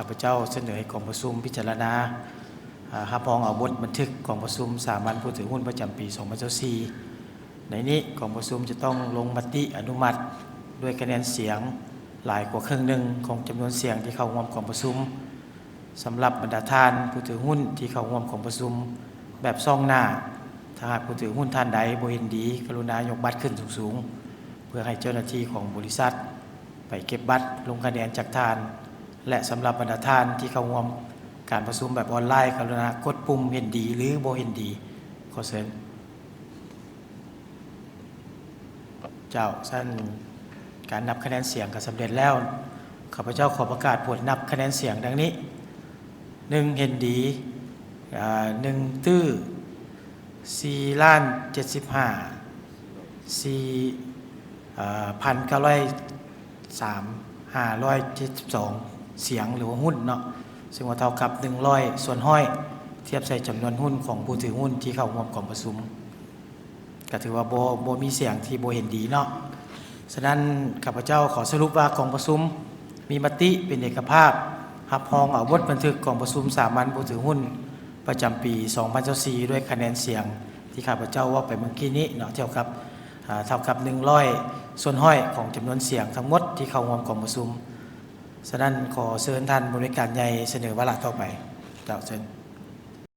ຂ້າພະເຈົ້າສະເໜີໃຫ້ກອງປະຊຸມພິຈາລະນາ ອາ ຮັບຮອງເອົາບົດບັນທຶກກອງປະຊຸມສາມັນຜູ້ຖືຫຸ້ນປະຈຳປີສອງພັນຊາວສີ່. ໃນນີ້ກອງປະຊຸມຈະຕ້ອງລົງມະຕິອະນຸມັດດ້ວຍຄະແນນສຽງຫຼາຍກວ່າເຄິ່ງໜຶ່ງຂອງຈຳນວນສຽງທີ່ເຂົ້າຮ່ວມກອງປະຊຸມ. ສຳລັບບັນດາທ່ານຜູ້ຖືຫຸ້ນທີ່ເຂົ້າຮ່ວມກອງປະຊຸມແບບຊອງໜ້າ, ຖ້າຫາກຜູ້ຖືຫຸ້ນທ່ານໃດບໍ່ເຫັນດີ, ກະລຸນາຍົກບັດຂຶ້ນສູງໆ ເພື່ອໃຫ້ເຈົ້າໜ້າທີ່ຂອງບໍລິສັດໄປເກັບບັດລົງຄະແນນຈາກທ່ານ ແລະ ສຳລັບບັນດາທ່ານທີ່ເຂົ້າຮ່ວມການປະຊຸມແບບອອນລາຍ, ກະລຸນາກົດປຸ່ມເຫັນດີ ຫຼື ບໍ່ເຫັນດີ. ຂໍເຊີນ. ເຈົ້າ, ຊັ້ນການນັບຄະແນນສຽງກໍສຳເລັດແລ້ວ. ຂ້າພະເຈົ້າຂໍປະກາດຜົນນັບຄະແນນສຽງດັ່ງນີ້: ໜຶ່ງ ເຫັນດີ ອາ ໜຶ່ງຕື້ ສີ່ລ້ານເຈັດສິບຫ້າ ສີ່ ອາ ພັນເກົ້າຮ້ອຍສາມ ຫ້າຮ້ອຍເຈັດສິບສອງສຽງ ຫຼືວ່າຫຸ້ນເນາະ, ເຊິ່ງວ່າເທົ່າກັບໜຶ່ງຮ້ອຍສ່ວນຮ້ອຍ ທຽບໃສ່ຈຳນວນຫຸ້ນຂອງຜູ້ຖືຫຸ້ນທີ່ເຂົ້າຮ່ວມກອງປະຊຸມ. ກໍຖືວ່າບໍ່ ບໍ່ມີສຽງທີ່ບໍ່ເຫັນດີເນາະ. ສະນັ້ນ ຂ້າພະເຈົ້າຂໍສະຫຼຸບວ່າກອງປະຊຸມມີມະຕິເປັນເອກະພາບ ຮັບຮອງເອົາບົດບັນທຶກກອງປະຊຸມສາມັນຜູ້ຖືຫຸ້ນປະຈຳປີສອງພັນຊາວສີ່ ດ້ວຍຄະແນນສຽງທີ່ຂ້າພະເຈົ້າເວົ້າໄປເມື່ອກີ້ນີ້ເນາະ ເທົ່າກັບ ອາ ເທົ່າກັບໜຶ່ງຮ້ອຍສ່ວນຮ້ອຍຂອງຈຳນວນສຽງທັງໝົດທີ່ເຂົ້າຮ່ວມກອງປະຊຸມ. ສະນັ້ນ ຂໍເຊີນທ່ານຜູ້ອຳນວຍການໃຫຍ່ສະເໜີວາລະຕໍ່ໄປ. ເຈົ້າ, ເຊີນ.